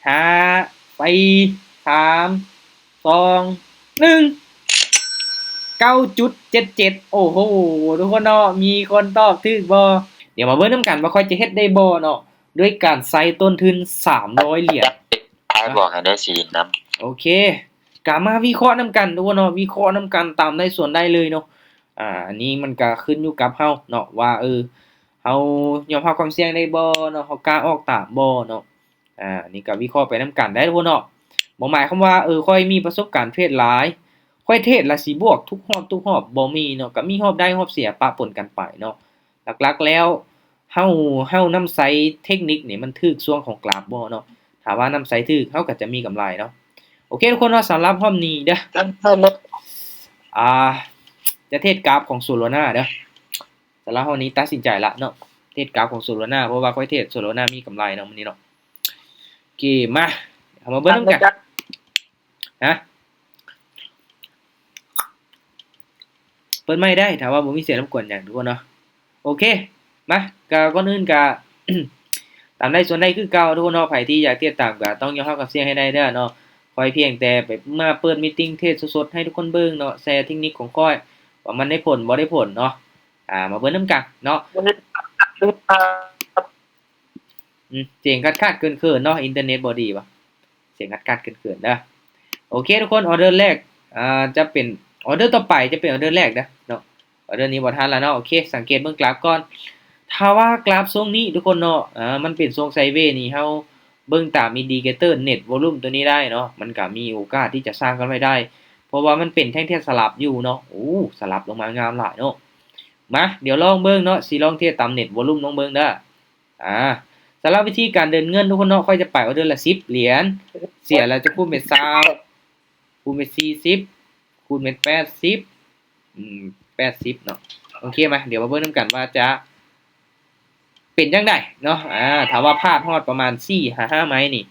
ຫ້າ ສີ່ ສາມ ສອງ ໜຶ່ງ ເກົ້າຈຸດເຈັດເຈັດ. ໂອ້ໂຫ ທຸກຄົນເນາະ ມີຄົນຕອບຖືກບໍ່? ດຽວມາເບິ່ງນຳກັນວ່າຂ້ອຍຈະເຮັດໄດ້ບໍ່ເນາະ ດ້ວຍການໃຊ້ຕົ້ນທຶນສາມຮ້ອຍຫຼຽນ. ອ້າຍບອກໃຫ້ໄດ້ສີນຳ. ໂອເຄ ກະມາວິເຄາະນຳກັນທຸກຄົນເນາະ ວິເຄາະນຳກັນຕາມໄດ້ສ່ວນໄດ້ເລີຍເນາະ. ອາ ອັນນີ້ມັນກະຂຶ້ນຢູ່ກັບເຮົາເນາະ ວ່າ ເອີ ເຮົາຍອມຮັບຄວາມສ່ຽງໄດ້ບໍ່ເນາະ ເຮົາກ້າອອກຕາມບໍ່ເນາະ. ອາ ນີ້ກະວິເຄາະໄປນຳກັນໄດ້ທຸກຄົນເນາະ. ບໍ່ໝາຍຄວາມວ່າ ເອີ ຂ້ອຍມີປະສົບການເທຣດຫຼາຍ ຂ້ອຍເທຣດລະຊິບວກທຸກຮອບທຸກຮອບ ບໍ່ມີເນາະ ກະມີຮອບໄດ້ຮອບເສຍປະປົນກັນໄປເນາະ. ຫຼັກໆແລ້ວ ເຮົາ ເຮົານຳໃຊ້ເທັກນິກນີ້ມັນຖືກຊ່ວງຂອງກຣາຟບໍ່ເນາະ. ຖ້າວ່ານຳໃຊ້ຖືກ ເຮົາກໍຈະມີກຳໄລເນາະ. ໂອເຄທຸກຄົນເນາະ ສຳລັບຮອບນີ້ເດີ້ ອາ ຈະເທຣດກຣາຟຂອງໂຊລານາເດີ້. ສຳລັບຮອບນີ້ຕັດສິນໃຈລະເນາະ ເທຣດກຣາຟຂອງໂຊລານາ ເພາະວ່າຂ້ອຍເທຣດໂຊລານາມີກຳໄລເນາະມື້ນີ້ເນາະ. ໂອເຄ ມາ ເຮົາມາເບິ່ງນຳກັນ. ຮະ ເປີດໃໝ່ໄດ້ ຖ້າວ່າບໍ່ມີສຽງລົບກວນຫຍັງທຸກຄົນເນາະ. ໂອເຄ ມາ ກະກ່ອນອື່ນກະ ຕາມໄດ້ສ່ວນໄດ້ຄືເກົ່າທຸກຄົນເນາະ. ໃຜທີ່ຢາກຕິດຕາມກະຕ້ອງຍອມຮັບຄວາມສ່ຽງໃຫ້ໄດ້ເດີ້ເນາະ. ຂ້ອຍພຽງແຕ່ໄປ ມາເປີດມີດຕິງເທຣດສົດໆໃຫ້ທຸກຄົນເບິ່ງເນາະ ແຊເທັກນິກຂອງຂ້ອຍວ່າມັນໄດ້ຜົນບໍ່ໄດ້ຜົນເນາະ. ອາ ມາເບິ່ງນຳກັນເນາະ. ອືມ ສຽງຂາດໆເຂີນໆເນາະ ອິນເຕີເນັດບໍ່ດີຫວາ ສຽງຂາດໆເຂີນໆເດີ້. ໂອເຄທຸກຄົນ ອອເດີແລກ ອາ ຈະເປັນ ອອເດີຕໍ່ໄປຈະເປັນອອເດີແລກເດີ້ເນາະ. ອອເດີນີ້ບໍ່ທັນລະເນາະ. ໂອເຄ ສັງເກດເບິ່ງກຣາຟກ່ອນ. ຖ້າວ່າກຣາຟຊ່ວງນີ້ທຸກຄົນເນາະ ອາ ມັນເປັນຊ່ວງໄຊເວນີ້ ເຮົາເບິ່ງຕາມອິນດິເຄເຕີເນັດວອລຸມຕົວນີ້ໄດ້ເນາະ ມັນກະມີໂອກາດທີ່ຈະສ້າງກຳໄລໄດ້ ເພາະວ່າມັນເປັນແທ່ງທຽນສະຫຼັບຢູ່ເນາະ. ໂອ້ ສະຫຼັບລົງມາງາມຫຼາຍເນາະ. ມາ ດຽວລອງເບິ່ງເນາະ ຊິລອງເທຣດຕາມເນັດວອລຸມລອງເບິ່ງເດີ້. ອາ ສຳລັບວິທີການເດີນເງິນທຸກຄົນເນາະ ຂ້ອຍຈະໄປອອເດີລະສິບຫຼຽນ ເສຍແລ້ວຈະຄູນເປັນຊາວ ຄູນເປັນສີ່ສິບ ຄູນເປັນແປດສິບ ອືມ ແປດສິບເນາະ. ໂອເຄ ມາ ດຽວມາເບິ່ງນຳກັນວ່າຈະເປັນຈັ່ງໃດເນາະ. ອາ ຖ້າວ່າພາດຮອດປະມານສີ່ຫາຫ້າໄມ້ນີ້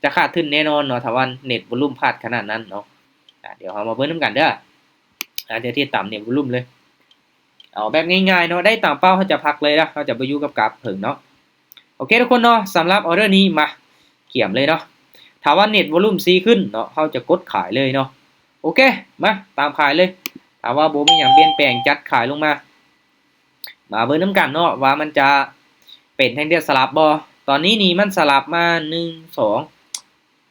ຈະຂາດທຶນແນ່ນອນເນາະ ຖ້າວ່າເນັດວອລຸມພາດຂະໜາດນັ້ນເນາະ. ອາ ດຽວເຮົາມາເບິ່ງນຳກັນເດີ້. ອາ ດຽວເທຣດຕາມເນັດວອລຸມເລີຍ. ເອົາແບບງ່າຍໆເນາະ ໄດ້ຕາມເປົ້າເຮົາຈະພັກເລີຍນະ ເຮົາຈະບໍ່ຢູ່ກັບກຣາຟເຖິງເນາະ. ໂອເຄທຸກຄົນເນາະ ສຳລັບອອເດີນີ້ ມາ ກຽມເລີຍເນາະ. ຖ້າວ່າເນັດວອລຸມຊີ້ຂຶ້ນເນາະ ເຮົາຈະກົດຂາຍເລີຍເນາະ. ໂອເຄ ມາ ຕາມຂາຍເລີຍ. ຖ້າວ່າບໍ່ມີຫຍັງປ່ຽນແປງ ຈັດຂາຍລົງມາ. ມາເບິ່ງນຳກັນເນາະ ວ່າມັນຈະເປັນແທ່ງທຽນສະຫຼັບບໍ່. ຕອນນີ້ນີ້ມັນສະຫຼັບມາ ໜຶ່ງ ສອງ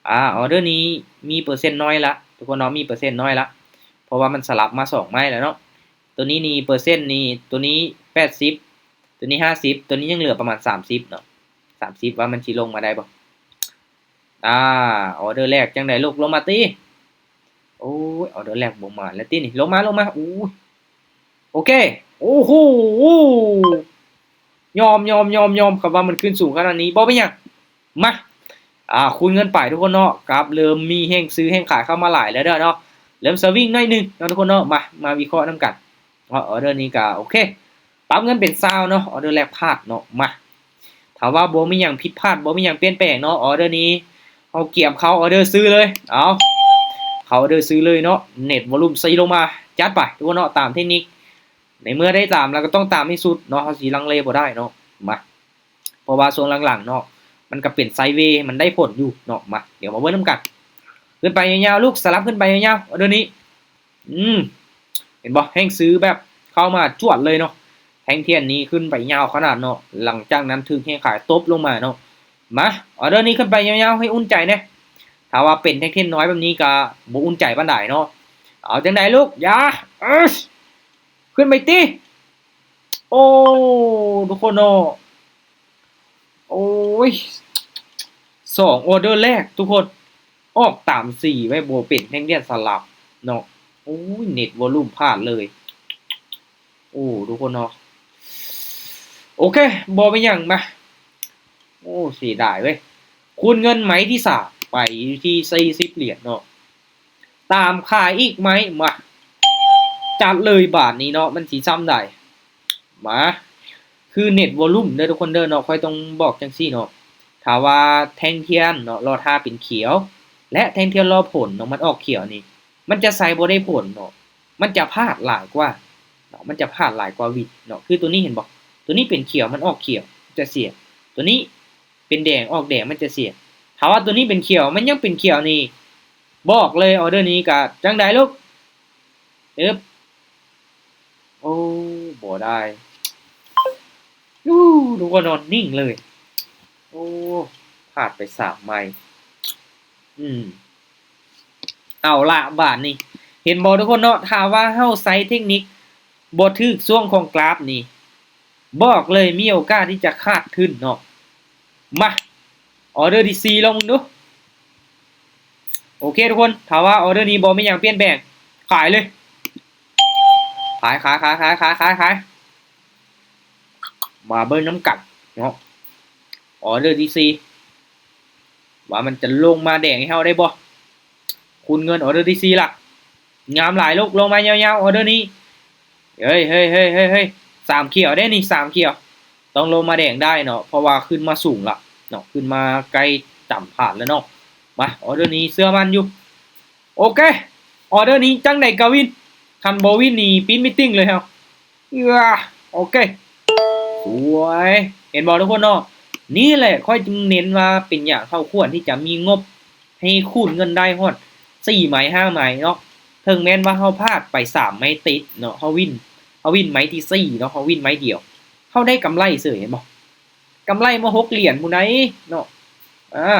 ອາ ອອເດີນີ້ມີເປີເຊັນນ້ອຍລະ ທຸກຄົນເນາະ ມີເປີເຊັນນ້ອຍລະ ເພາະວ່າມັນສະຫຼັບມາສອງໄມ້ແລ້ວເນາະ. ໂຕນີ້ນີ້ເປີເຊັນນີ້ ໂຕນີ້ແປດສິບ ໂຕນີ້ຫ້າສິບ ໂຕນີ້ຍັງເຫຼືອປະມານສາມສິບເນາະ. ສາມສິບ ວ່າມັນຊິລົງມາໄດ້ບໍ່. ອາ ອອເດີແລກຈັ່ງໃດລູກ ລົງມາຕິ. ໂອ້ຍ ອອເດີແລກບໍ່ມາແລ້ວຕິນີ້ ລົງມາ ລົງມາ. ໂອ້ຍ ໂອເຄ ໂອ້ໂຫ ຍອມ ຍອມ ຍອມ ຍອມ ຄັນວ່າມັນຂຶ້ນສູງຂະໜາດນີ້ ບໍ່ເປັນຫຍັງ. ມາ ອາ ຄູນເງິນໄປທຸກຄົນເນາະ. ກາບເລີ່ມມີແຮງຊື້ແຮງຂາຍເຂົ້າມາຫຼາຍແລ້ວເດີ້ເນາະ ເລີ່ມສະວິງໜ້ອຍໜຶ່ງເນາະທຸກຄົນເນາະ. ມາ ມາວິເຄາະນຳກັນເນາະ. ອອເດີນີ້ກະໂອເຄ ປັບເງິນເປັນຊາວເນາະ ອອເດີແລກພາດເນາະ. ມາ ຖ້າວ່າບໍ່ມີຫຍັງຜິດພາດ ບໍ່ມີຫຍັງປ່ຽນແປງເນາະ ອອເດີນີ້ເຮົາກຽມເຂົ້າອອເດີຊື້ເລີຍ. ເອົາ ເຂົ້າອອເດີຊື້ເລີຍເນາະ ເນັດວອລຸມຊີ້ລົງມາ ຈັດໄປທຸກຄົນເນາະ. ຕາມເທັກນິກ ໃນເມື່ອໄດ້ຕາມແລ້ວກໍຕ້ອງຕາມໃຫ້ສຸດເນາະ ເຮົາຊິລັງເລບໍ່ໄດ້ເນາະ. ມາ ເພາະວ່າຊ່ວງຫຼັງໆເນາະ ມັນກໍເປັນໄຊເວ ມັນໄດ້ຜົນຢູ່ເນາະ. ມາ ດຽວມາເບິ່ງນຳກັນ ຂຶ້ນໄປຍາວໆລູກ ສະຫຼັບຂຶ້ນໄປຍາວໆ ອອເດີນີ້. ອືມ ເຫັນບໍ່ ແຮງຊື້ແບບເຂົ້າມາຈວດເລີຍເນາະ. ແທ່ງທຽນນີ້ຂຶ້ນໄປຍາວຂະໜາດເນາະ ຫຼັງຈາກນັ້ນຖືກແຮງຂາຍຕົບລົງມາເນາະ. ມາ ອອເດີນີ້ຂຶ້ນໄປຍາວໆ ໃຫ້ອຸ່ນໃຈແດ່. ຖ້າວ່າເປັນແທ່ງທຽນນ້ອຍແບບນີ້ກໍບໍ່ອຸ່ນໃຈປານໃດເນາະ. ເອົາຈັ່ງໃດລູກ ຢ່າ ເອີ ຂຶ້ນໄປຕິ. ໂອ້ ທຸກຄົນເນາະ ໂອ້ຍ ສອງອອເດີແລກທຸກຄົນ ອອກຕາມສີໄວ້ ບໍ່ເປັນແທ່ງທຽນສະຫຼັບເນາະ. ໂອ້ຍ ເນັດວອລຸມພາດເລີຍ. ໂອ້ ທຸກຄົນເນາະ ໂອເຄ ບໍ່ເປັນຫຍັງ. ມາ ໂອ້ ເສຍດາຍເວີຍ. ຄູນເງິນໄມ້ທີສາມໄປຢູ່ທີ່ສີ່ສິບຫຼຽນເນາະ. ຕາມຂາຍອີກໄມ້ ມາ ຈັດເລີຍບາດນີ້ເນາະ ມັນຊິຊ່ຳໃດ. ມາ ຄືເນັດວອລຸມເດີທຸກຄົນເດີເນາະ ຂ້ອຍຕ້ອງບອກຈັ່ງຊີ້ເນາະ. ຖ້າວ່າແທ່ງທຽນເນາະລໍຖ້າເປັນຂຽວ ແລະ ແທ່ງທຽນລໍຜົນເນາະ ມັນອອກຂຽວນີ້ ມັນຈະໃສ່ບໍ່ໄດ້ຜົນເນາະ ມັນຈະພາດຫຼາຍກວ່າເນາະ ມັນຈະພາດຫຼາຍກວ່າວິນເນາະ. ຄືໂຕນີ້ເຫັນບໍ່ ໂຕນີ້ເປັນຂຽວ ມັນອອກຂຽວ ຈະເສຍ. ໂຕນີ້ ເປັນແດງ ອອກແດງ ມັນຈະເສຍ. ຖ້າວ່າໂຕນີ້ເປັນຂຽວ ມັນຍັງເປັນຂຽວນີ້ ບອກເລີຍ ອໍເດີນີ້ກະຈັ່ງໃດລູກ? ເອີບ ໂອ້ ບໍ່ໄດ້. ອູ້ ທຸກຄົນນອນນິ່ງເລີຍ. ໂອ້ ພາດໄປສາມໄມ້. ອືມ ເອົາລະ ບາດນີ້ ເຫັນບໍ່ທຸກຄົນເນາະ? ຖ້າວ່າເຮົາໃຊ້ເທັກນິກບໍ່ຖືກຊ່ວງຂອງກຣາຟນີ້ ບອກເລີຍ ມີໂອກາດທີ່ຈະຂາດທຶນເນາະ. ມາ ອໍເດີທີສີ່ ລອງເບິ່ງດູ. ໂອເຄທຸກຄົນ ຖ້າວ່າອໍເດີນີ້ບໍ່ມີຫຍັງປ່ຽນແປງ ຂາຍເລີຍ. ຂາຍ ຂາຍ ຂາຍ ຂາຍ ຂາຍ ຂາຍ ຂາຍ. ມາເບິ່ງນຳກັນເນາະ ອໍເດີທີສີ່ ວ່າມັນຈະລົງມາແດງໃຫ້ເຮົາໄດ້ບໍ່? ຄູນເງິນ ອໍເດີທີສີ່ລະ ງາມຫຼາຍລູກ ລົງມາຍາວໆ ອໍເດີນີ້. ເຮີ້ຍ ເຮີ້ຍ ເຮີ້ຍ ເຮີ້ຍ ເຮີ້ຍ ສາມຂຽວເດ້ນີ້ ສາມຂຽວ ຕ້ອງລົງມາແດງໄດ້ເນາະ ເພາະວ່າຂຶ້ນມາສູງລະເນາະ ຂຶ້ນມາໃກ້ຕຳຖານແລ້ວເນາະ. ມາ ອໍເດີນີ້ເຊື່ອໝັ້ນຢູ່. ໂອເຄ ອໍເດີນີ້ຈັ່ງໃດກະວິນ ຄັນບໍ່ວິນນີ້ປິດມີດຕິ້ງເລີຍເຮົາ. ເອີ ໂອເຄ ສວຍ ເຫັນບໍ່ທຸກຄົນເນາະ? ນີ້ແຫຼະຂ້ອຍຈຶ່ງເນັ້ນວ່າເປັນຫຍັງເຮົາຄວນທີ່ຈະມີງົບໃຫ້ຄູນເງິນໄດ້ຮອດສີ່ໄມ້ຫ້າໄມ້ເນາະ. ເຖິງແມ່ນວ່າເຮົາພາດໄປສາມໄມ້ຕິດເນາະ ເຮົາວິນ ເຮົາວິນໄມ້ທີສີ່ເນາະ ເຮົາວິນໄມ້ດຽວ ເຮົາໄດ້ກຳໄລເສີຍ ເຫັນບໍ່? ກຳໄລມາຫົກຫຼຽນພຸ້ນໃດເນາະ. ອາ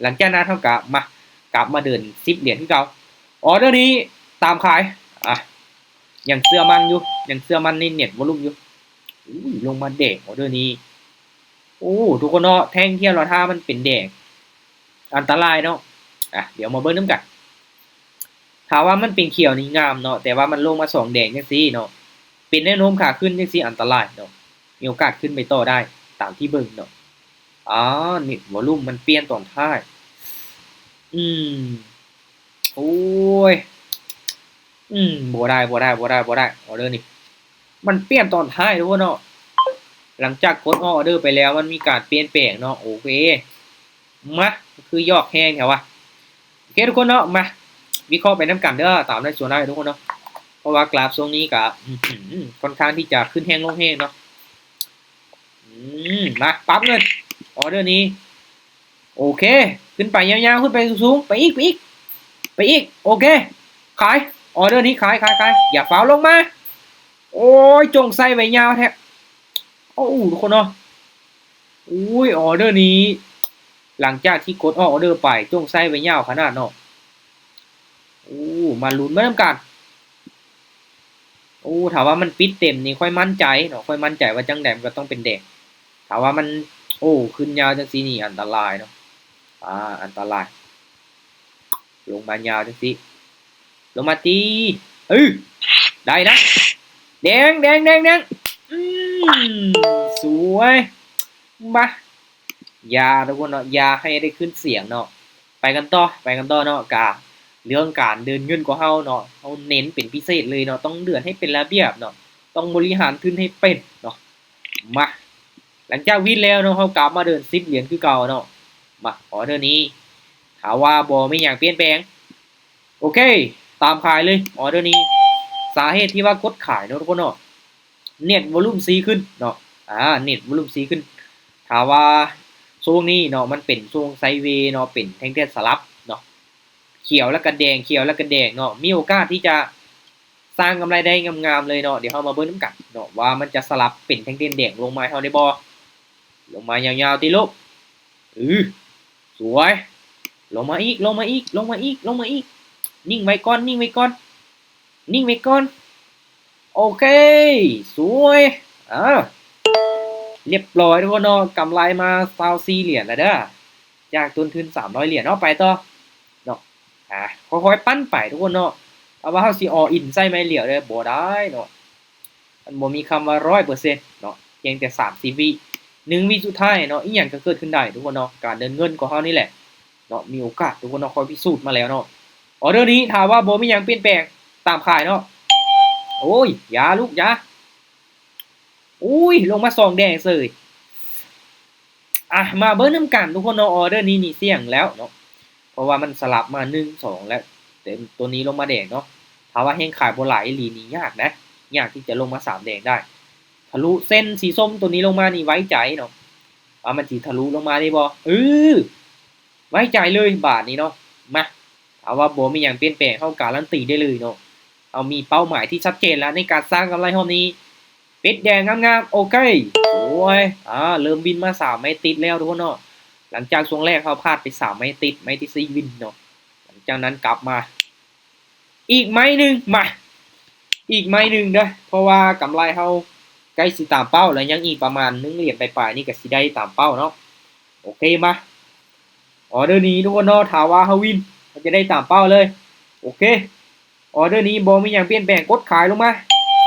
ຫຼັງຈາກນັ້ນເຮົາກະມາ ກັບມາເດີນສິບຫຼຽນຄືເກົ່າ. ອໍເດີນີ້ຕາມຂາຍ ອາ ຍັງເຊື່ອໝັ້ນຢູ່ ຍັງເຊື່ອໝັ້ນໃນເນັດວອລຸມຢູ່. ອຸ້ຍ ລົງມາແດງ ອໍເດີນີ້. ໂອ້ ທຸກຄົນເນາະ ແທ່ງທຽບລະຖ້າມັນເປັນແດງ ອັນຕະລາຍເນາະ. ອາ ດຽວມາເບິ່ງນຳກັນ ຖ້າວ່າມັນເປັນຂຽວນີ້ງາມເນາະ ແຕ່ວ່າມັນລົງມາສອງແດງຈັ່ງຊີ້ເນາະ ເປັນແນວໂນ້ມຂາຂຶ້ນຈັ່ງຊີ້ ອັນຕະລາຍເນາະ ມີໂອກາດຂຶ້ນໄປຕໍ່ໄດ້ຕາມທີ່ເບິ່ງເນາະ. ອາ ເນັດວອລຸມມັນປ່ຽນຕອນທ້າຍ. ອືມ ໂອ້ຍ ອືມ ບໍ່ໄດ້ ບໍ່ໄດ້ ບໍ່ໄດ້ ບໍ່ໄດ້ ອໍເດີນີ້ ມັນປ່ຽນຕອນທ້າຍທຸກຄົນເນາະ. ຫຼັງຈາກກົດອອກອໍເດີໄປແລ້ວ ມັນມີການປ່ຽນແປງເນາະ. ໂອເຄ ມາ ຄືຢອກແຮງແທ້ວະ. ໂອເຄທຸກຄົນເນາະ ມາ ວິເຄາະໄປນຳກັນເດີ ຕາມໄດ້ສ່ວນໄດ້ທຸກຄົນເນາະ ເພາະວ່າກຣາຟຊ່ວງນີ້ກະ ອື ຂ້ອນຂ້າງທີ່ຈະຂຶ້ນແຮງລົງແຮງເນາະ. ອືມ ມາ ປັບເງິນ ອໍເດີນີ້ ໂອເຄ ຂຶ້ນໄປຍາວໆ ຂຶ້ນໄປສູງໆ ໄປອີກ ໄປອີກ ໄປອີກ ໂອເຄ ຂາຍ ອໍເດີນີ້ຂາຍ ຂາຍ ຂາຍ ຢ່າຟ້າວລົງມາ. ໂອ້ຍ ຈົ່ງໃສ່ໄວ້ຍາວແທ້. ໂອ້ ທຸກຄົນເນາະ ໂອ້ຍ ອໍເດີນີ້ ຫຼັງຈາກທີ່ກົດອອກອໍເດີໄປ ຈົ່ງໃສ່ໄວ້ຍາວຂະໜາດເນາະ. ໂອ້ ມາລຸ້ນໄປນຳກັນ. ໂອ້ ຖ້າວ່າມັນປິດເຕັມນີ້ ຂ້ອຍໝັ້ນໃຈເນາະ ຂ້ອຍໝັ້ນໃຈວ່າຈັ່ງໃດມັນກະຕ້ອງເປັນແດງ. ຖ້າວ່າມັນ ໂອ້ ຂຶ້ນຍາວຈັ່ງຊີ້ນີ້ ອັນຕະລາຍເນາະ. ອາ ອັນຕະລາຍ ລົງມາຍາວຈັ່ງຊີ້ ລົງມາຕີ ເອີ ໄດ້ນະ ແດງ ແດງ ແດງ ແດງ. ອືມ ສວຍ ມາ ຢ່າທຸກຄົນເນາະ ຢ່າໃຫ້ໄດ້ຂຶ້ນສຽງເນາະ. ໄປກັນຕໍ່ ໄປກັນຕໍ່ເນາະ ກະເລື່ອງການເດີນເງິນຂອງເຮົາເນາະ ເຮົາເນັ້ນເປັນພິເສດເລີຍເນາະ ຕ້ອງເດີນໃຫ້ເປັນລະບຽບເນາະ ຕ້ອງບໍລິຫານທຶນໃຫ້ເປັນເນາະ. ມາ ຫຼັງຈາກວິນແລ້ວເນາະ ເຮົາກັບມາເດີນສິບຫຼຽນຄືເກົ່າເນາະ. ມາ ອໍເດີນີ້ ຖ້າວ່າບໍ່ມີຫຍັງປ່ຽນແປງ ໂອເຄ ຕາມຂາຍເລີຍ ອໍເດີນີ້. ສາເຫດທີ່ວ່າກົດຂາຍເນາະທຸກຄົນເນາະ ເນັດວອລຸມຊີຂຶ້ນເນາະ ອາ ເນັດວອລຸມຊີຂຶ້ນ. ຖ້າວ່າຊ່ວງນີ້ເນາະ ມັນເປັນຊ່ວງໄຊເວເນາະ ເປັນແທ່ງທຽບສະຫຼັບເນາະ ຂຽວແລ້ວກະແດງ ຂຽວແລ້ວກະແດງເນາະ ມີໂອກາດທີ່ຈະສ້າງກຳໄລໄດ້ງາມໆເລີຍເນາະ. ດຽວເຮົາມາເບິ່ງນຳກັນເນາະ ວ່າມັນຈະສະຫຼັບເປັນແທ່ງທຽບແດງລົງມາໃຫ້ເຮົາໄດ້ບໍ່? ລົງມາຍາວໆຕິລູກ. ອື ສວຍ ລົງມາອີກ ລົງມາອີກ ລົງມາອີກ ລົງມາອີກ. ນິ່ງໄວ້ກ່ອນ ນິ່ງໄວ້ກ່ອນ ນິ່ງໄວ້ກ່ອນ. ໂອເຄ ສວຍ ອາ ລຽບລ້ອຍທຸກຄົນເນາະ ກຳໄລມາຊາວສີ່ຫຼຽນແລ້ວເດີ ຈາກຕົ້ນທຶນສາມຮ້ອຍຫຼຽນເນາະ. ໄປຕໍ່ເນາະ ອາ ຄ່ອຍໆປັ່ນໄປທຸກຄົນເນາະ. ຖ້າວ່າເຮົາຊິອໍອິນໃສ່ໄມ້ຫຼຽວເດີ ບໍ່ໄດ້ເນາະ ມັນບໍ່ມີຄຳວ່າຮ້ອຍເປີເຊັນເນາະ ພຽງແຕ່ສາມສິບວິ ໜຶ່ງວິສຸດທ້າຍເນາະ ອີ່ຫຍັງກະເກີດຂຶ້ນໄດ້ທຸກຄົນເນາະ. ການເດີນເງິນຂອງເຮົານີ້ແຫຼະເນາະ ມີໂອກາດທຸກຄົນເນາະ ຂ້ອຍພິສູດມາແລ້ວເນາະ. ອໍເດີນີ້ ຖ້າວ່າບໍ່ມີຫຍັງປ່ຽນແປງ ຕາມຂາຍເນາະ. ໂອ້ຍ ຢ່າລູກ ຢ່າ. ໂອ້ຍ ລົງມາສອງແດງເສີຍ. ອາ ມາເບິ່ງນຳກັນທຸກຄົນເນາະ ອໍເດີນີ້ນີ້ສ່ຽງແລ້ວເນາະ ເພາະວ່າມັນສະຫຼັບມາໜຶ່ງ ສອງ ແລ້ວ ແຕ່ໂຕນີ້ລົງມາແດງເນາະ. ຖ້າວ່າແຮງຂາຍບໍ່ຫຼາຍອີ່ຫຼີນີ້ ຍາກນະ ຍາກທີ່ຈະລົງມາສາມແດງໄດ້. ທະລຸເສັ້ນສີສົ້ມໂຕນີ້ລົງມານີ້ ໄວ້ໃຈເນາະ ວ່າມັນຊິທະລຸລົງມາໄດ້ບໍ່. ເອີ ໄວ້ໃຈເລີຍບາດນີ້ເນາະ. ມາ ຖ້າວ່າບໍ່ມີຫຍັງປ່ຽນແປງ ເຮົາກາລັນຕີໄດ້ເລີຍເນາະ. ເຮົາມີເປົ້າໝາຍທີ່ຊັດເຈນແລ້ວໃນການສ້າງກຳໄລຮອບນີ້. ປິດແດງງາມໆ ໂອເຄ. ໂອ້ຍ ອ່າ ເລີ່ມວິນມາສາມໄມ້ຕິດແລ້ວທຸກຄົນເນາະ. ຫຼັງຈາກຊ່ວງແລກເຮົາພາດໄປສາມໄມ້ຕິດ ໄມ້ທີສີ່ວິນເນາະ. ຫຼັງຈາກນັ້ນກັບມາ ອີກໄມ້ໜຶ່ງ ມາ ອີກໄມ້ໜຶ່ງເດີ້ ເພາະວ່າກຳໄລເຮົາໃກ້ຊິຕາມເປົ້າແລ້ວ ຍັງອີກປະມານໜຶ່ງຫຼຽນປາຍໆ ນີ້ກໍຊິໄດ້ຕາມເປົ້າເນາະ. ໂອເຄ ມາ ອອເດີນີ້ທຸກຄົນເນາະ ຖ້າວ່າເຮົາວິນ ເຮົາຈະໄດ້ຕາມເປົ້າເລີຍ. ໂອເຄ ອອເດີນີ້ບໍ່ມີຫຍັງປ່ຽນແປງ ກົດຂາຍລົງມາ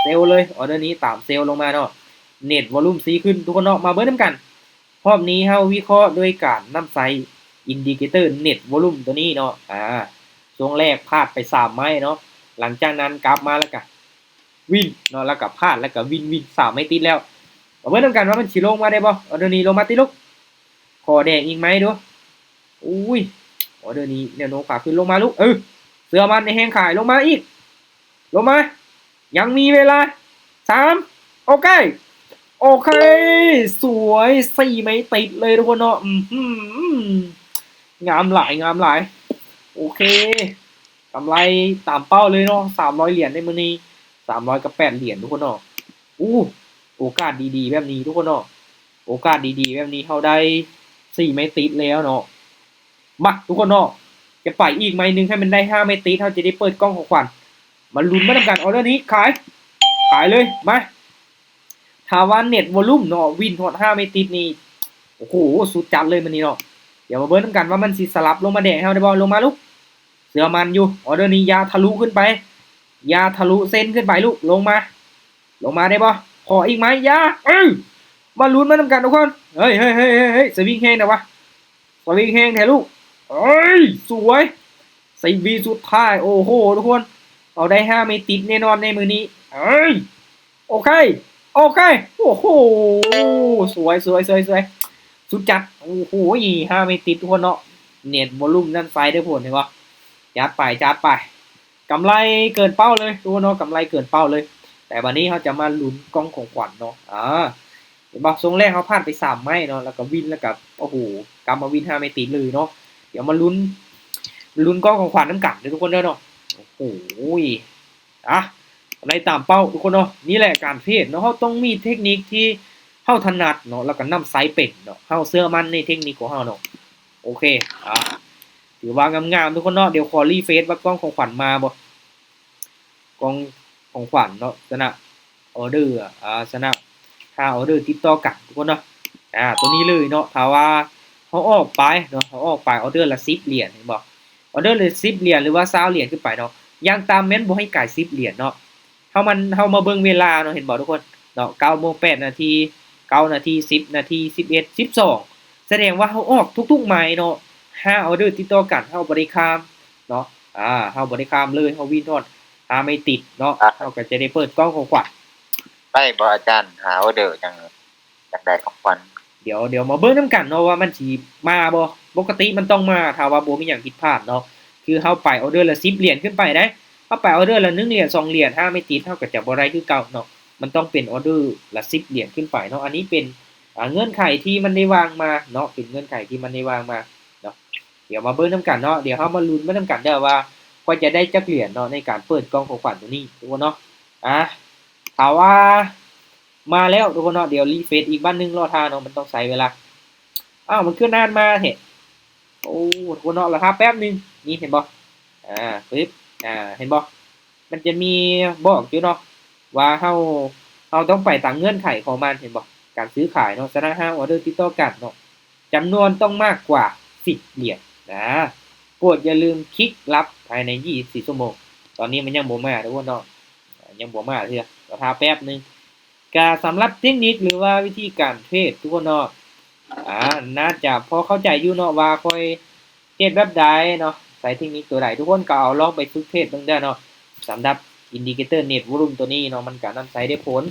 ເຊວເລີຍ. ອອເດີນີ້ຕາມເຊວລົງມາເນາະ. ເນັດວອລຸ່ມຊີ້ຂຶ້ນທຸກຄົນເນາະ. ມາເບິ່ງນຳກັນ ຮອບນີ້ເຮົາວິເຄາະດ້ວຍການນຳໃຊ້ອິນດິເຄເຕີເນັດວອລຸ່ມຕົວນີ້ເນາະ. ອ່າ ຊ່ວງແລກພາດໄປສາມໄມ້ເນາະ. ຫຼັງຈາກນັ້ນກັບມາແລ້ວກະວິນເນາະ ແລ້ວກະພາດ ແລ້ວກະວິນ ວິນ ສາມໄມ້ຕິດແລ້ວ. ມາເບິ່ງນຳກັນວ່າມັນຊິລົງມາໄດ້ບໍ່? ອອເດີນີ້ລົງມາຕິລູກ. ຂໍແດງອີກໄມ້ດູ. ໂອ້ຍ ອອເດີນີ້ແນວໂນ້ມຂາຂຶ້ນ. ລົງມາລູກ. ເອີ ເຊື່ອໝັ້ນໃນແຮງຂາຍ. ລົງມາອີກ. ລົງມາ ຍັງມີເວລາ. ສາມ ໂອເຄ ໂອເຄ ສວຍ ສີ່ໄມ້ຕິດເລີຍທຸກຄົນເນາະ. ອືຫື ງາມຫຼາຍ ງາມຫຼາຍ. ໂອເຄ ກຳໄລຕາມເປົ້າເລີຍເນາະ ສາມຮ້ອຍຫຼຽນໃນມື້ນີ້ ສາມຮ້ອຍກັບແປດຫຼຽນທຸກຄົນເນາະ. ໂອ້ ໂອກາດດີໆແບບນີ້ທຸກຄົນເນາະ ໂອກາດດີໆແບບນີ້ ເຮົາໄດ້ສີ່ໄມ້ຕິດແລ້ວເນາະ. ມາ ທຸກຄົນເນາະ ຈະໄປອີກໄມ້ໜຶ່ງ ໃຫ້ມັນໄດ້ຫ້າໄມ້ຕິດ ເຮົາຈະໄດ້ເປີດກ່ອງຂອງຂວັນ. ມາລຸ້ນມານຳກັນ. ອອເດີນີ້ຂາຍ ຂາຍເລີຍ. ມາ ຖ້າວ່າເນັດວອລຸ່ມເນາະ ວິນຮອດຫ້າໄມ້ຕິດນີ້ ໂອ້ໂຫ ສຸດຈັດເລີຍມື້ນີ້ເນາະ. ດຽວມາເບິ່ງນຳກັນວ່າມັນຊິສະຫຼັບລົງມາແດງໃຫ້ເຮົາໄດ້ບໍ່. ລົງມາລູກ. ເຊື່ອໝັ້ນຢູ່. ອອເດີນີ້ຢ່າທະລຸຂຶ້ນໄປ ຢ່າທະລຸເສັ້ນຂຶ້ນໄປລູກ. ລົງມາ ລົງມາໄດ້ບໍ່? ຂໍອີກໄມ້. ຢ່າ ເອີ ມາລຸ້ນມານຳກັນທຸກຄົນ. ເຮີ້ຍ ເຮີ້ຍ ເຮີ້ຍ ເຮີ້ຍ ສະວິງແຮງແທ້ວະ ສະວິງແຮງແທ້ລູກ. ເອີຍ ສວຍ ສິບວິສຸດທ້າຍ. ໂອ້ໂຫ ທຸກຄົນ ເຮົາໄດ້ຫ້າໄມ້ຕິດແນ່ນອນໃນມື້ນີ້. ເອີຍ ໂອເຄ ໂອເຄ ໂອ້ໂຫ ສວຍ ສວຍ ສວຍ ສວຍ ສຸດຈັດ. ໂອ້ໂຫ ຫ້າໄມ້ຕິດທຸກຄົນເນາະ. ເນັດວອລຸ່ມນັ້ນໃຊ້ໄດ້ຜົນ ເຫັນບໍ່? ຈັດໄປ ຈັດໄປ. ກຳໄລເກີນເປົ້າເລີຍທຸກຄົນເນາະ ກຳໄລເກີນເປົ້າເລີຍ. ແຕ່ບາດນີ້ເຮົາຈະມາລຸ້ນກ່ອງຂອງຂວັນເນາະ. ອ່າ ເຫັນບໍ່? ຊ່ວງແລກເຮົາພາດໄປສາມໄມ້ເນາະ ແລ້ວກໍວິນ ແລ້ວກໍ ໂອ້ໂຫ ກັບມາວິນຫ້າໄມ້ຕິດເລີຍເນາະ. ດຽວມາລຸ້ນ ລຸ້ນກ່ອງຂອງຂວັນນຳກັນເດີທຸກຄົນເດີເນາະ. ໂອ້ໂຫ ອ່ະ ກຳໄລຕາມເປົ້າທຸກຄົນເນາະ. ນີ້ແຫຼະການເທຣດເນາະ ເຮົາຕ້ອງມີເທັກນິກທີ່ເຮົາຖະໜັດເນາະ ແລ້ວກໍນຳໃຊ້ເປັນເນາະ. ເຮົາເຊື່ອໝັ້ນໃນເທັກນິກຂອງເຮົາເນາະ. ໂອເຄ ອ່າ ຖືວ່າງາມໆທຸກຄົນເນາະ. ດຽວຂໍຣີເຟຣຊວ່າກ່ອງຂອງຂວັນມາບໍ່? ກ່ອງຂອງຂວັນເນາະ ຊະນະອອເດີ ອ່າ ຊະນະຫ້າອອເດີຕິດຕໍ່ກັນທຸກຄົນເນາະ. ອ່າ ຕົວນີ້ເລີຍເນາະ ຖ້າວ່າເຮົາອອກໄປເນາະ ເຮົາອອກໄປອອເດີລະສິບຫຼຽນ ເຫັນບໍ່? ອອເດີລະສິບຫຼຽນ ຫຼືວ່າຊາວຫຼຽນຂຶ້ນໄປເນາະ ຢ່າງຕ່ຳແມ່ນບໍ່ໃຫ້ກາຍສິບຫຼຽນເນາະ. ເຮົາມັນ ເຮົາມາເບິ່ງເວລາເນາະ ເຫັນບໍ່ທຸກຄົນເນາະ? ເກົ້າໂມງແປດນາທີ ເກົ້ານາທີ ສິບນາທີ ສິບເອັດ ສິບສອງ ສະແດງວ່າເຮົາອອກທຸກໆໄມ້ເນາະ ຫ້າອອເດີຕິດຕໍ່ກັນ ເຮົາບໍ່ໄດ້ຂ້າມເນາະ. ອ່າ ເຮົາບໍ່ໄດ້ຂ້າມເລີຍ ເຮົາວິນຮອດຫ້າໄມ້ຕິດເນາະ ເຮົາກໍຈະໄດ້ເປີດກ່ອງຂອງຂວັນ. ໄດ້ບໍ່ອາຈານ ຫ້າອອເດີຈັ່ງ ຢາກໄດ້ຂອງຂວັນ. ດຽວ ດຽວມາເບິ່ງນຳກັນເນາະວ່າມັນຊິມາບໍ່? ປົກກະຕິມັນຕ້ອງມາ ຖ້າວ່າບໍ່ມີຫຍັງຜິດພາດເນາະ. ຄືເຮົາໄປອອເດີລະສິບຫຼຽນຂຶ້ນໄປເດ້ ເຮົາໄປອອເດີລະໜຶ່ງຫຼຽນ ສອງຫຼຽນ ຫ້າໄມ້ຕິດ ເຮົາກໍຈະບໍ່ໄດ້ຄືເກົ່າເນາະ. ມັນຕ້ອງເປັນອອເດີລະສິບຫຼຽນຂຶ້ນໄປເນາະ. ອັນນີ້ເປັນ ອ່າ ເງື່ອນໄຂທີ່ມັນໄດ້ວາງມາເນາະ ເປັນເງື່ອນໄຂທີ່ມັນໄດ້ວາງມາເນາະ. ດຽວມາເບິ່ງນຳກັນເນາະ ດຽວເຮົາມາລຸ້ນໄປນຳກັນເດີ້ວ່າຂ້ອຍຈະໄດ້ຈັກຫຼຽນເນາະ ໃນການເປີດກ່ອງຂອງຂວັນຕົວນີ້ທຸກຄົນເນາະ. ອ່າ ຖ້າວ່າມາແລ້ວທຸກຄົນເນາະ ດຽວຣີເຟຣຊອີກບາດໜຶ່ງ ລໍຖ້າເນາະ ມັນຕ້ອງໃຊ້ເວລາ. ອ້າວ ມັນຄືນານມາແທ້? ໂອ້ ທຸກຄົນເນາະ ລໍຖ້າແປັບໜຶ່ງ. ນີ້ເຫັນບໍ່? ອ່າ ປຶບ ອ່າ ເຫັນບໍ່? ມັນຈະມີບອກຢູ່ເນາະ ວ່າເຮົາ ເຮົາຕ້ອງໄປຕາມເງື່ອນໄຂຂອງມັນ ເຫັນບໍ່? ການຊື້ຂາຍເນາະ ຊະນະຫ້າອອເດີຕິດຕໍ່ກັນເນາະ ຈຳນວນຕ້ອງມາກກວ່າສິບຫຼຽນນະ. ໂປດຢ່າລືມຄລິກຮັບພາຍໃນຊາວສີ່ຊົ່ວໂມງ. ຕອນນີ້ມັນຍັງບໍ່ມາທຸກຄົນເນາະ ຍັງບໍ່ມາເທື່ອ ລໍຖ້າແປັບໜຶ່ງ. ກະສຳລັບເທັກນິກ ຫຼືວ່າວິທີການເທຣດທຸກຄົນເນາະ ອ່າ ໜ້າຈະພໍເຂົ້າໃຈຢູ່ເນາະວ່າຂ້ອຍເທຣດແບບໃດເນາະ ໃຊ້ເທັກນິກຕົວໃດ ທຸກຄົນກໍເອົາລອງໄປຝຶກເທຣດເບິ່ງເດີ້ເນາະ. ສຳລັບອິນດິເຄເຕີເນັດວອລຸ່ມຕົວນີ້ເນາະ ມັນກໍນຳໃຊ້ໄດ້ຜົນ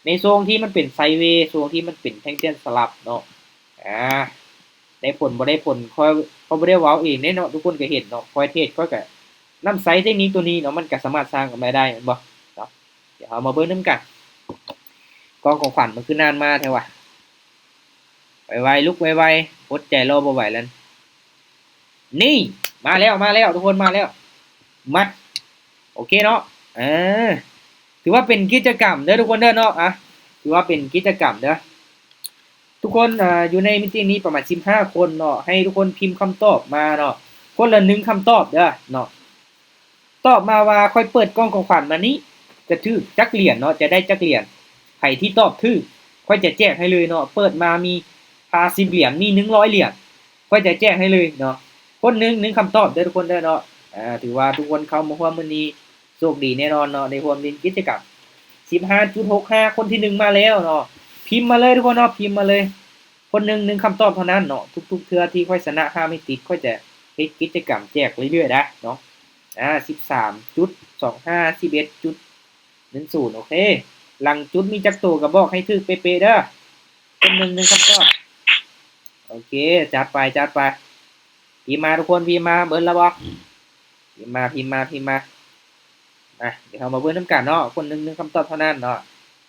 ໃນຊ່ວງທີ່ມັນເປັນໄຊເວ ຊ່ວງທີ່ມັນເປັນແທ່ງເທນສະຫຼັບເນາະ. ອ່າ ໄດ້ຜົນບໍ່ໄດ້ຜົນ ຂ້ອຍ ຂ້ອຍບໍ່ໄດ້ເວົ້າເອງເດ້ເນາະ ທຸກຄົນກໍເຫັນເນາະ ຂ້ອຍເທຣດ ຂ້ອຍກໍນຳໃຊ້ເທັກນິກຕົວນີ້ເນາະ ມັນກໍສາມາດສ້າງກຳໄລໄດ້ແມ່ນບໍ່ເນາະ. ດຽວເຮົາມາເບິ່ງນຳກັນ ກ່ອງຂອງຂວັນມັນຄືນານມາແທ້ວະ. ໄວໆ ລູກ ໄວໆ ອົດໃຈລໍບໍ່ໄຫວແລ້ວ. ນີ້ ມາແລ້ວ ມາແລ້ວ ທຸກຄົນ ມາແລ້ວ ມາ ໂອເຄເນາະ ເອີ ຖືວ່າເປັນກິດຈະກຳເດີທຸກຄົນເດີເນາະ ອ່ະ ຖືວ່າເປັນກິດຈະກຳເດີ ທຸກຄົນ ອ່າ ຢູ່ໃນມີດຕິ້ງນີ້ປະມານສິບຫ້າຄົນເນາະ ໃຫ້ທຸກຄົນພິມຄຳຕອບມາເນາະ ຄົນລະໜຶ່ງຄຳຕອບເດີເນາະ ຕອບມາວ່າ ຂ້ອຍເປີດກ່ອງຂອງຂວັນມານີ້ ຈະຖືກຈັກຫຼຽນເນາະ ຈະໄດ້ຈັກຫຼຽນ ໃຜທີ່ຕອບຖືກ ຂ້ອຍຈະແຈກໃຫ້ເລີຍເນາະ ເປີດມາມີຫ້າສິບຫຼຽນ ມີໜຶ່ງຮ້ອຍຫຼຽນ ຂ້ອຍຈະແຈກໃຫ້ເລີຍເນາະ ຄົນໜຶ່ງ ໜຶ່ງຄຳຕອບເດີທຸກຄົນເດີເນາະ ອ່າ ຖືວ່າທຸກຄົນເຂົ້າມາຮ່ວມມື້ນີ້ ໂຊກດີແນ່ນອນເນາະ ໄດ້ຮ່ວມຫຼິ້ນກິດຈະກຳ ສິບຫ້າຈຸດຫົກຫ້າ ຄົນທີໜຶ່ງມາແລ້ວເນາະ ພິມມາເລີຍທຸກຄົນເນາະ ພິມມາເລີຍ ຄົນໜຶ່ງ ໜຶ່ງຄຳຕອບເທົ່ານັ້ນເນາະ ທຸກໆເທື່ອທີ່ຂ້ອຍຊະນະຫ້າມິຕິ ຂ້ອຍຈະເຮັດກິດຈະກຳແຈກເລື້ອຍໆເດ້ເນາະ ອ່າ ສິບສາມຈຸດສອງຫ້າ ສິບເອັດຈຸດໜຶ່ງສູນ ໂອເຄ ຫຼັງຈຸດມີຈັກໂຕກໍບອກໃຫ້ຖືກເປະໆເດີ ຄົນໜຶ່ງ ໜຶ່ງຄຳຕອບ ໂອເຄ ຈັດໄປ ຈັດໄປ ພິມມາທຸກຄົນ ພິມມາ ເບິດແລ້ວບໍ່? ພິມມາ ພິມມາ ພິມມາ ມາ ດຽວເຮົາມາເບິ່ງນຳກັນເນາະ ຄົນໜຶ່ງ ໜຶ່ງຄຳຕອບເທົ່ານັ້ນເນາະ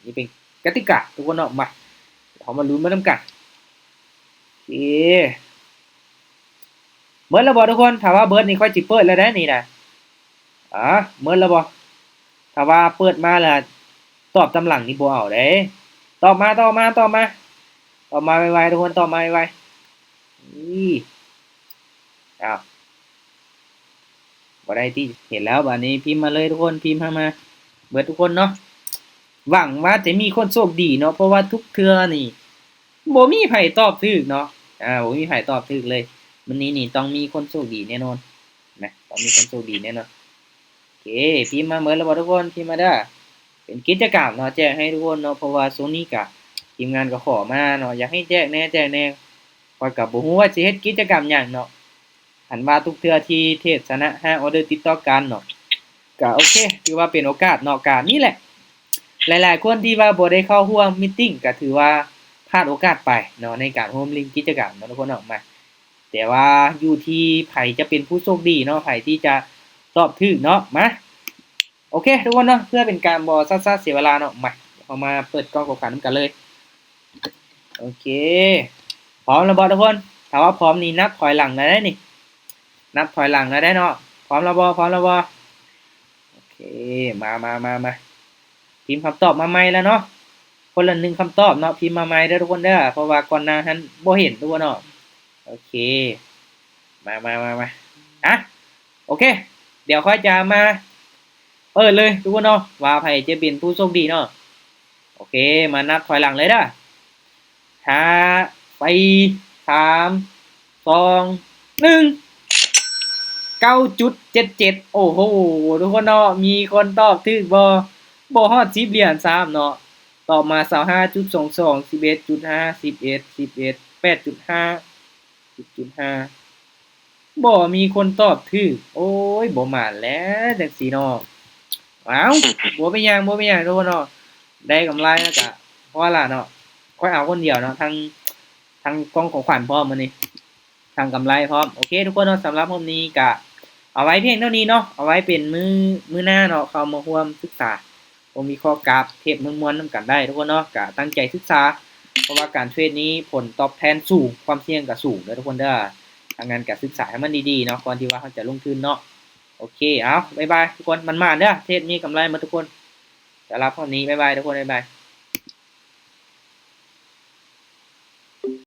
ນີ້ເປັນກະຕິກາທຸກຄົນເນາະ ມາ ເຮົາມາລຸ້ນເບິ່ງນຳກັນ ໂອເຄ ເບິດແລ້ວບໍ່ທຸກຄົນ? ຖ້າວ່າເບິດນີ້ຂ້ອຍຊິເປີດແລ້ວເດ້ນີ້ນະ ອາ ເໝິດແລ້ວບໍ່? ຖ້າວ່າເປີດມາແລ້ວຕອບຕາມຫຼັງນີ້ບໍ່ເອົາເດ້ ຕອບມາ ຕອບມາ ຕອບມາ ຕອບມາໄວໆ ທຸກຄົນ ຕອບມາໄວໆ ນີ້ ອ້າວ ບໍ່ໄດ້ຕິ ເຫັນແລ້ວ ບາດນີ້ພິມມາເລີຍທຸກຄົນ ພິມເຂົ້າມາເບິດທຸກຄົນເນາະ ຫວັງວ່າຈະມີຄົນໂຊກດີເນາະ ເພາະວ່າທຸກເທື່ອນີ້ ບໍ່ມີໃຜຕອບຖືກເນາະ ອາ ບໍ່ມີໃຜຕອບຖືກເລີຍ ມື້ນີ້ນີ້ຕ້ອງມີຄົນໂຊກດີແນ່ນອນນະ ຕ້ອງມີຄົນໂຊກດີແນ່ນອນ ໂອເຄ ພິມມາເໝິດແລ້ວບໍ່ທຸກຄົນ? ພິມມາເດີ້ ເປັນກິດຈະກຳເນາະ ແຈກໃຫ້ທຸກຄົນເນາະ ເພາະວ່າຊ່ວງນີ້ກະທີມງານກໍຂໍມາເນາະ ຢາກໃຫ້ແຈກແດ່ ແຈກແດ່ ຂ້ອຍກໍບໍ່ຮູ້ວ່າຊິເຮັດກິດຈະກຳຫຍັງເນາະ ຄັນວ່າທຸກເທື່ອທີ່ເທຣດຊະນະຫ້າອໍເດີຕິດຕໍ່ກັນເນາະ ກະໂອເຄ ຖືວ່າເປັນໂອກາດເນາະ ກະນີ້ແຫຼະ ຫຼາຍໆຄົນທີ່ວ່າບໍ່ໄດ້ເຂົ້າຮ່ວມມີດຕິ້ງ ກະຖືວ່າພາດໂອກາດໄປເນາະ ໃນການຮ່ວມຫຼິ້ນກິດຈະກຳເນາະ ທຸກຄົນເນາະ ມາ ແຕ່ວ່າຢູ່ທີ່ໃຜຈະເປັນຜູ້ໂຊກດີເນາະ ໃຜທີ່ຈະຕອບຖືກເນາະ ມາ ໂອເຄ ທຸກຄົນເນາະ ເພື່ອເປັນການບໍ່ຊັກຊ້າເສຍເວລາເນາະ ມາ ເຮົາມາເປີດກ່ອງຂອງຂວັນນຳກັນເລີຍ ໂອເຄ ພ້ອມແລ້ວບໍ່ທຸກຄົນ? ຖ້າວ່າພ້ອມນີ້ນັບຖອຍຫຼັງໄດ້ເດ້ນີ້ ນັບຖອຍຫຼັງໄດ້ເນາະ ພ້ອມແລ້ວບໍ່? ພ້ອມແລ້ວບໍ່? ໂອເຄ ມາ ມາ ມາ ມາ ພິມຄຳຕອບມາໃໝ່ແລ້ວເນາະ ຄົນລະໜຶ່ງຄຳຕອບເນາະ ພິມມາໃໝ່ເດີ້ທຸກຄົນເດີ້ ເພາະວ່າກ່ອນໜ້າຫັ້ນບໍ່ເຫັນທຸກຄົນເນາະ ໂອເຄ ມາ ມາ ມາ ມາ ອ່ະ ໂອເຄ ດຽວຂ້ອຍຈະມາເປີດເລີຍທຸກຄົນເນາະ ວ່າໃຜຈະເປັນຜູ້ໂຊກດີເນາະ ໂອເຄ ມານັບຖອຍຫຼັງເລີຍເດີ້ ຫ້າ ສີ່ ສາມ ສອງ ໜຶ່ງ ເກົ້າຈຸດເຈັດເຈັດ ໂອ້ໂຫ ທຸກຄົນເນາະ ມີຄົນຕອບຖືກບໍ່? ບໍ່ຮອດສິບຫຼຽນຊ້ຳເນາະ ຕອບມາ ຊາວຫ້າຈຸດສອງສອງ ສິບເອັດຈຸດຫ້າ ສິບເອັດ ສິບເອັດ ແປດຈຸດຫ້າ ສິບຈຸດຫ້າ ບໍ່ມີຄົນຕອບຖືກ ໂອ້ຍ ບໍ່ໝານແຫຼະຈັ່ງຊີ້ເນາະ ອ້າວ ບໍ່ເປັນຫຍັງ ບໍ່ເປັນຫຍັງທຸກຄົນເນາະ ໄດ້ກຳໄລແລ້ວກະພໍລະເນາະ ຂ້ອຍເອົາຄົນດຽວເນາະ ທັງ ທັງກ່ອງຂອງຂວັນພ້ອມມື້ນີ້ ທັງກຳໄລພ້ອມ ໂອເຄ ທຸກຄົນເນາະ ສຳລັບຮອບນີ້ກະເອົາໄວ້ພຽງເທົ່ານີ້ເນາະ ເອົາໄວ້ເປັນມື້ ມື້ໜ້າເນາະ ເຂົ້າມາຮ່ວມສຶກສາ ລົງວິເຄາະກາບເທຣດມ່ວນໆນຳກັນໄດ້ທຸກຄົນເນາະ ກະຕັ້ງໃຈສຶກສາ ເພາະວ່າການເທຣດນີ້ຜົນຕອບແທນສູງ ຄວາມສ່ຽງກໍສູງເດີທຸກຄົນເດີ ທາງນັ້ນກໍສຶກສາໃຫ້ມັນດີໆເນາະ ກ່ອນທີ່ວ່າເຮົາຈະລົງທຶນເນາະ ໂອເຄ ເອົາ ບາຍບາຍທຸກຄົນ ໝານໆເດີ ເທຣດມີກຳໄລໝົດທຸກຄົນ ສຳລັບຮອບນີ້ ບາຍບາຍທຸກຄົນ ບາຍບາຍ.